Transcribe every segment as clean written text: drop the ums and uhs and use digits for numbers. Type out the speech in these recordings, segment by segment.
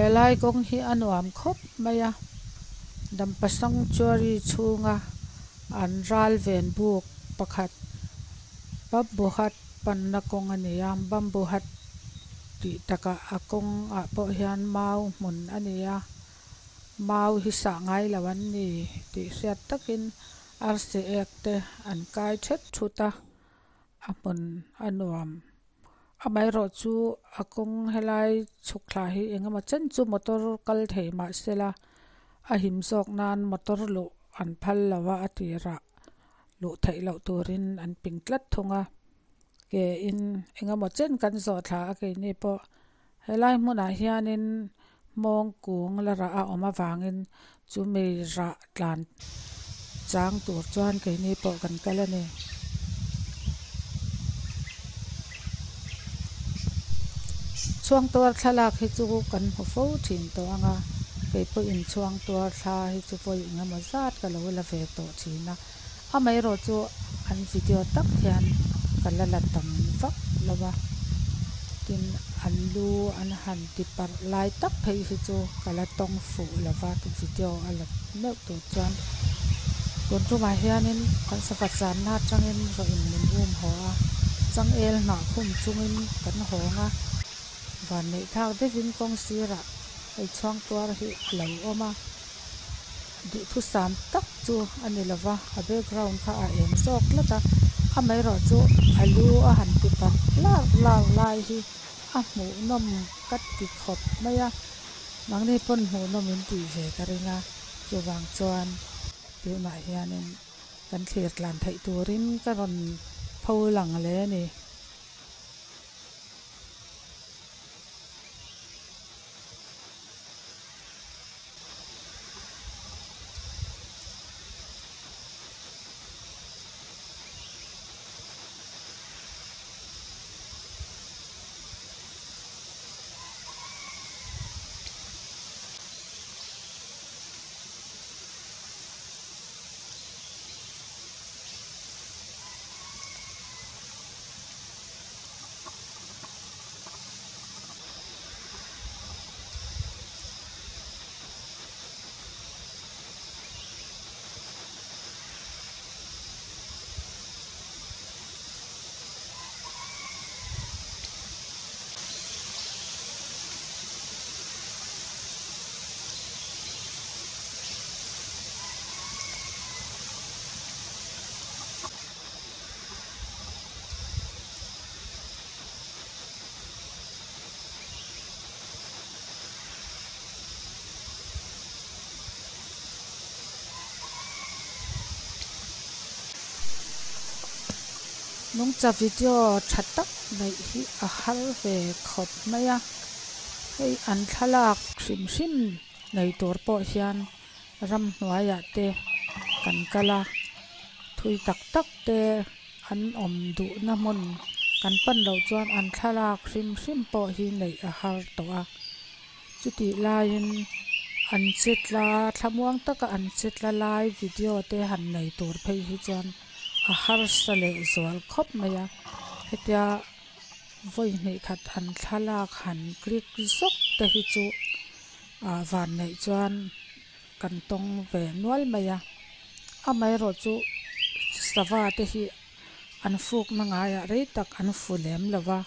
Helai kawng hi a nuam khawp mai a dampa sanctuary chhunga an ral ven buk pakhat bamboo hut panna kawng a ni a bamboo hut tih takah a kawngah pawh hian mau hmun a ni a mau hi sah ngai lo an ni tih hriat takin arsi ek te an kai thet thut a a hmun a nuam amaherawh chu a kawng helai chhuk thla hi eng emaw chen chu motor kal thei mahse la a him zawk nan motor luh an phal lo a a tirah luh theih loh turin an ping tlat thung a ke in eng emaw chen kan zawh thla a keini pawh helai hmunah hianin hmawng kung la rah a awm avangin chumi rah tlan chang tur chuan keini pawh kan kal a ni. Chhuangtuar thlalak hi chu kan hmu fo thin tawh ang a, kei pawhin chhuangtuar thla hi chu vawi eng emaw zat ka lo la ve tawh thin a, amaherawh chu an video tak hian ka la la tam vak lo a, tin an lu an han ti parh lai tak phei hi chu ka la tawng fuh lo va video a la meuh tur chuan tun tumah hianin kan sava channa atangin rawh in min um haw a, changel hnah khum chungin kan hawng a, vanneih thlak deuhin kawng sirah hei chhuang tuar hi a lo awm a, duhthusam tak chu a ni lo va, a background kha a eng zawk tlat a, amaherawhchu a lu a han ti parh larh larh lai hi a hmuhnawm ka ti khawp mai a, nangni pawn hmuhnawm in tih ve ka ring a, chuvang chuan tunah hianin kan thlir tlan theih turin ka rawn pho lang hle a ni. Nungcha video tha tak neih hi a har ve khawp mai a, hei an thlalak hrim hrim nei tur pawh hian ramhnuaiah te kan kal a, thui tak tak te an awm duhna hmun kan pan loh chuan an thlalak hrim hrim pawh hi neih a har tawh a. Chutih laiin an che tla thlamuang taka an che tla lai video te han nei tur phei hi chuan a harsa leh zual khawp mai a, hetia vawi hnih khat an thlalak han click zawk te hi chu ah van neih chuan kan tawng ve nual mai a, amaherawh chu sava te hi an fukna ngaiah rei tak an fu lem lo va,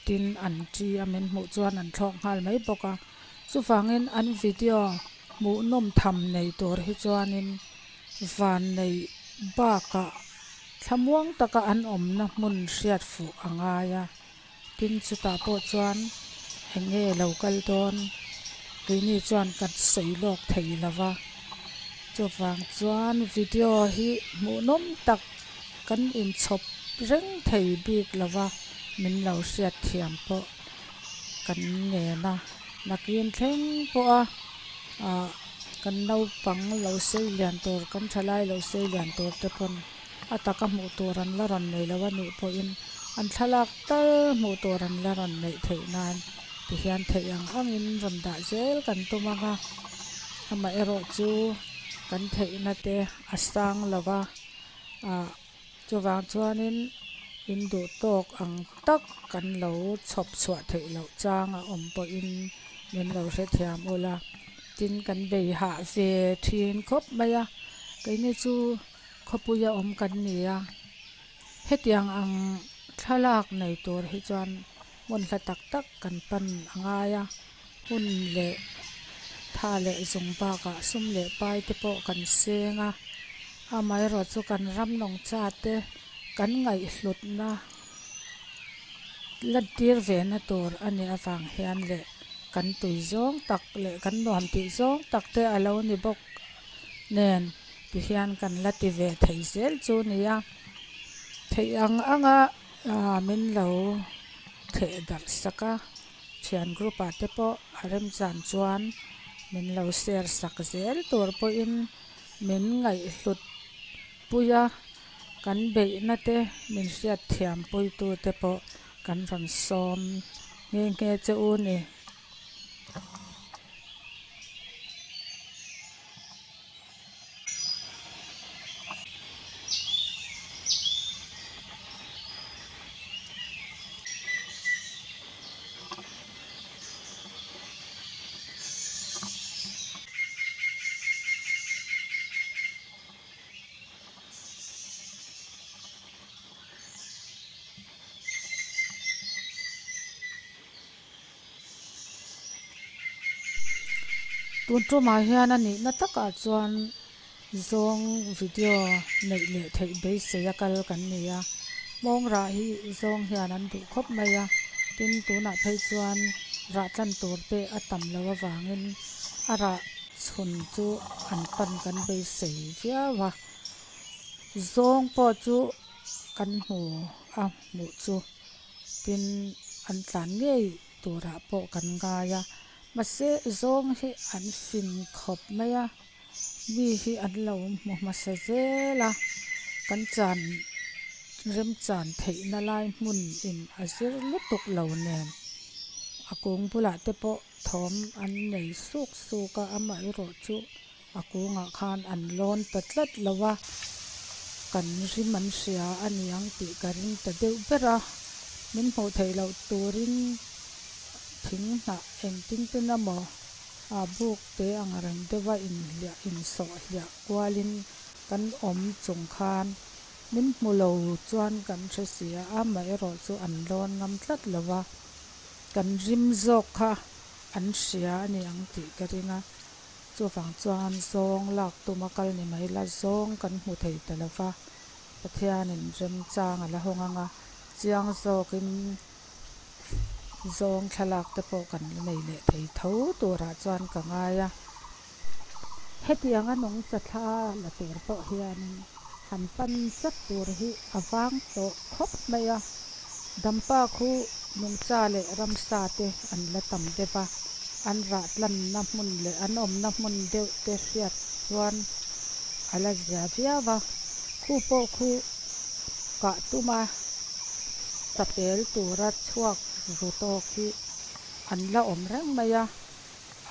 tin an ṭi a min hmuh chuan an thlawk nghal mai bawk a, chuvangin an video hmuhnawm tham nei tur hi chuanin van nei bakah thlamuang taka an awmna hmun hriat fuh a ngai a, tin chutah pawh chuan eng nge lo kal dawn keini chuan kan sawi lawk thei lo va, chuvang chuan video hi hmuhnawm tak kan inchhawp reng thei bik lo va, min lo hriat thiam pawh kan ngen a, nakin thleng pawh a ah kan naupang lo sei lian tur kan thalai lo sei lian tur te pawn a taka hmuh tur an la rawn nei lo a nih pawhin an thlalak tal hmuh tur an la rawn neih theih nan tihian theih ang angin rawn dah zel kan tum ang a, amaherawh chu kan theihna te a sang lo va ah chuvang chuanin in duh tawk ang tak kan lo chhawp chhuah theih loh chang a awm pawhin. min lo hrethiam ula tin kan bei hah ve thin khawp mai a keini chu khawpuia awm kan ni a hetiang ang thlalak nei tur hi chuan hmun hla tak tak kan pan a ngai a hun leh tha leh zung bakah sum leh pai te pawh kan seng a amaherawhchu chu kan ram nungcha te kan ngaihhlutna lantir ve na tur a nih avang hian leh kan tui zawng tak leh kan nuam tih zawng tak te a lo ni bawk nen tihian kan la ti ve thei zel chu a ni a theih ang anga ah min lo theh darh sak a thian group ah te pawh a remchan chuan min lo share sak zel tur pawhin min ngaihhlut pui a kan beihna te min hriat thiam pui tu te pawh kan rawn sawm nghe nghe che u ni. Tun tumah hian a nihna takah chuan zawng video neih leh theih beisei a kal kan ni a, hmawng rah hi zawng hian an duh khawp mai a, tin tunah phei chuan rah tlan tur te a tam loh avangin a rah chhun chu an pan kan beisei viau a, zawng pawh chu kan hmu a hmuh chu tin an tlan ngei turah pawh kan ngai a mahse zawng hi an fing khawp mai a mi hi an lo hmu hmasa zel a kan chan remchan theihna lai hmun in a zir lutuk lo nen a kung bulah te pawh thawm an nei suk suk a amaherawh chu a kungah khan an lawn ta tlat lo a kan rim an hria a ni ang tih ka ring ta deuh ber a min hmuh theih loh turin thing hnah engtin ten emaw ah buk te ang reng deuh a inhliah insawh hliah kualin kan awm chung khan min hmu lo chuan kan hre si a amaherawh chu an lawn ngam tlat lo a kan rim zawk kha an hria a ni ang tih ka ring a. Chuvang chuan zawng lak tuma kal ni mai la, zawng kan hmu thei ta lo va, Pathianin remchang a la hawng ang a, chiang zawkin zawng thlalak te pawh kan la nei leh thei tho turah chuan ka ngai a. Hetianga nungcha thla la tur pawh hianin han pan chat tur hi a vang tawh khawp mai a, Dampa khu nungcha leh ramsa te an la tam deuh a, an rah tlanna hmun leh an awmna hmun deuh te hriat chuan a la zia viau a, khu pawh khu kah tuma sapel tura chhuak ru tawk hi an la awm reng mai a,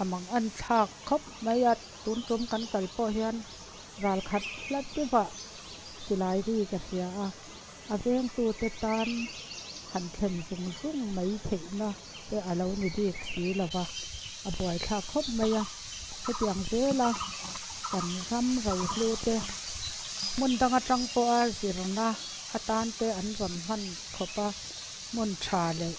a mang an thlak khawp mai a, tun tum kan kal pawh hian ral khat hlat deuhah silai ri ka hria a. A vengtute tan han thlen zung zung mai theihna te a lo ni bik si lo va, a buaithlak khawp mai a. Hetiang zela kan ram rohlu te hmun dang atang pawha zirna atan te an rawn hman khawp a, hmun tha leh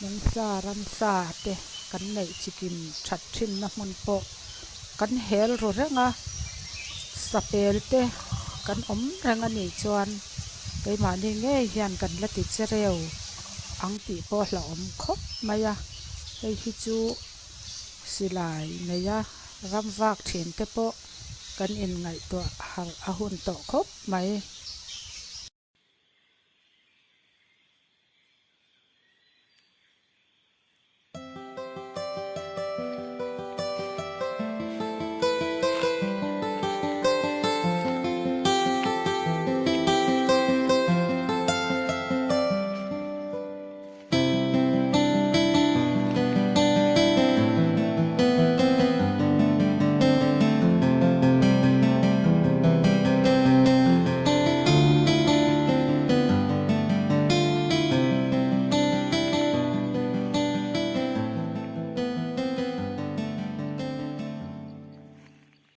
nungcha ramsa te kan neih chikim that thinna hmun pawh kan hel ru reng a, sapel te kan awm reng a nih chuan keimahni ngei hian kan la ti che reu ang tih pawh hlauhawm khawp mai a, hei hi chu silai neia ram vak thin te pawh kan inngaihtuah harh a hun tawh khawp mai.